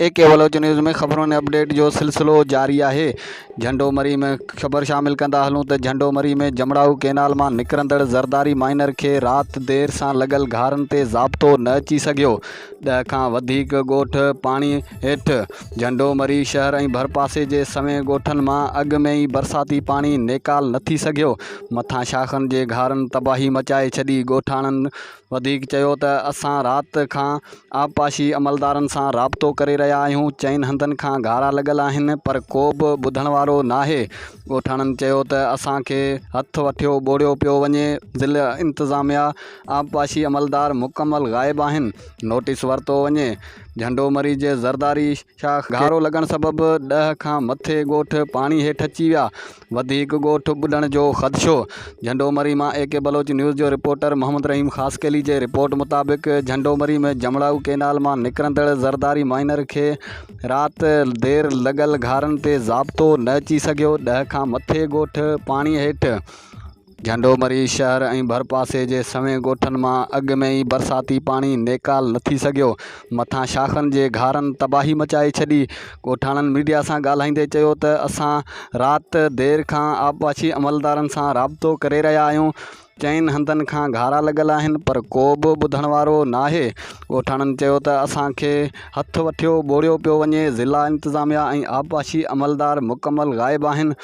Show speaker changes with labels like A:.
A: اي ڪي Baloch news ۾ خبرن ۽ update جو سلسلو جاري آهي. جهنڊو مري ۾ خبر شامل ڪندا هلون ته جهنڊو مري ۾ جمڙائو ڪينال مان نڪرندڙ زرداري مائنر کي رات دير سان لڳل گهارن تي ضابطو نه اچي سگهيو، ڏهه کان وڌيڪ ڳوٺ پاڻي هيٺ، جهنڊو مري شهر ۽ ڀرپاسي جي سوين ڳوٺن مان اڳ ۾ ئي برساتي پاڻي نيڪال نه ٿي سگهيو، مٿان شاخن جي گهارن تباهي مچائي ڇڏي، ڳوٺاڻن وڌيڪ چيو ته اسان رات کان آبپاشي عملدارن سان رابطو ڪري رهيا آهيون، چئن هنڌن کان گهارا لڳل آهن پر ڪو به ٻڌڻ وارو ناهي، ڳوٺاڻن چيو ته اسان کي هٿ وٺيو ٻوڙيو پيو وڃي، ضلع انتظاميا آبپاشي عملدار مڪمل غائب آهن، نوٽيس ورتو وڃي، جهنڊو مري جي زرداري شاخ گهارو لڳڻ سبب ڏهه کان مٿي ڳوٺ پاڻي هيٺ اچي ويا، وڌيڪ ڳوٺ ٻڏڻ جو خدشو. جهنڊو مري مان اي ڪي بلوچ نيوز جو رپورٽر محمد رحيم خاصخيلي جي رپورٽ مطابق جهنڊو مري ۾ جمڙائو ڪينال مان نڪرندڙ زرداري مائنر کي رات دير لڳل گهارن تي ضابطو نه اچي سگهيو، ڏهه کان مٿي ڳوٺ پاڻي هيٺ. جهنڊو مري شهر ۽ ڀرپاسي جي سوين ڳوٺن مان اڳ ۾ ئي برساتي پاڻي نيڪال نه ٿي سگهيو، مٿان شاخن جي گهارن تباهي مچائي ڇڏي. ڳوٺاڻن ميڊيا سان ڳالهائيندي چيو ته اسان رات دير کان آبپاشي عملدارن سان رابطو ڪري رهيا آهيون، چئن هنڌن کان گهارا لڳل آهن پر ڪو به ٻڌڻ وارو ناهي. ڳوٺاڻن چيو ته اسان کي هٿ وٺيو ٻوڙيو پيو وڃي، ضلع انتظاميا ۽ آبپاشي عملدار مڪمل غائب آهن.